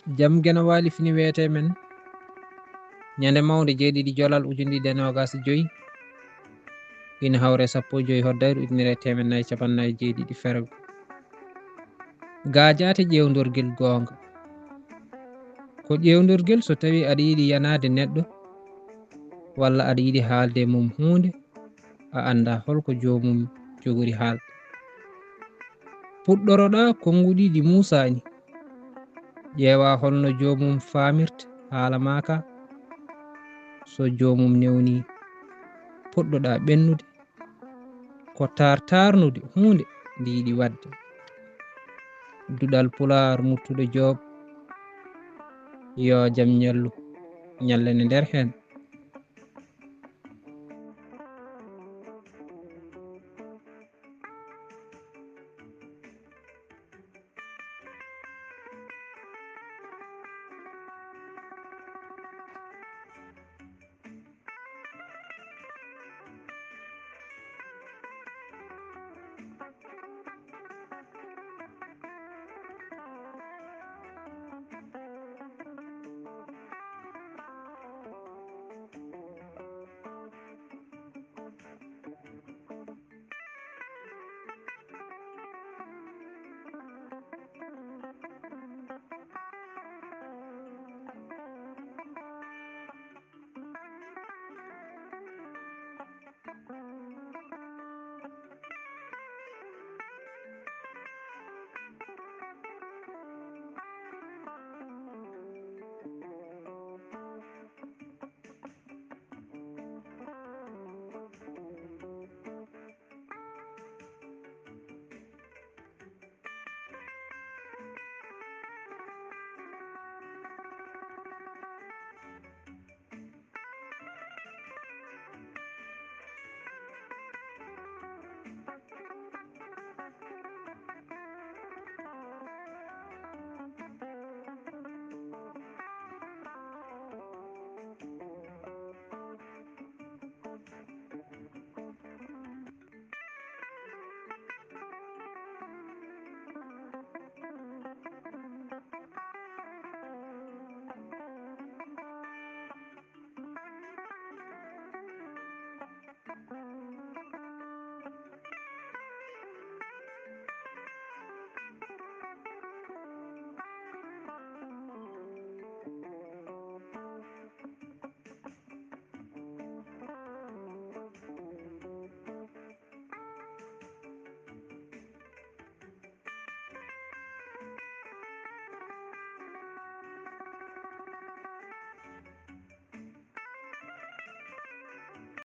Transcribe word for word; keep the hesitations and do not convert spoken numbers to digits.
Jam Geno Waali fini wiyetee men. Ñande mawnde jeeɗiɗi jolal ujunɗiɗi e noogaas e joy, ina hawre sappo e joy hoddayru ujunere e teemed nayi capanɗe nayi e jeeɗiɗi fergo. Gaajaate ƴeewndorgel goonga. Ko ƴeewndorgel so tawii aɗa yiɗi yanaade neɗɗo, walla aɗa yiɗi haalde e mum huunde, a anndaa hol ko joomum jogori haalde. Puɗɗoroɗaa konnguɗi ɗi muusaani. Ƴeewaa hol no joomum faamirta haala maa kaa. So joomum newnii, puɗɗoɗaa ɓennude. Ko taar-taarnude huunde nde yiɗi waɗde. Duɗal Pulaar Murtuɗo Joob, yoo jam ñallu, ñallane nder heen.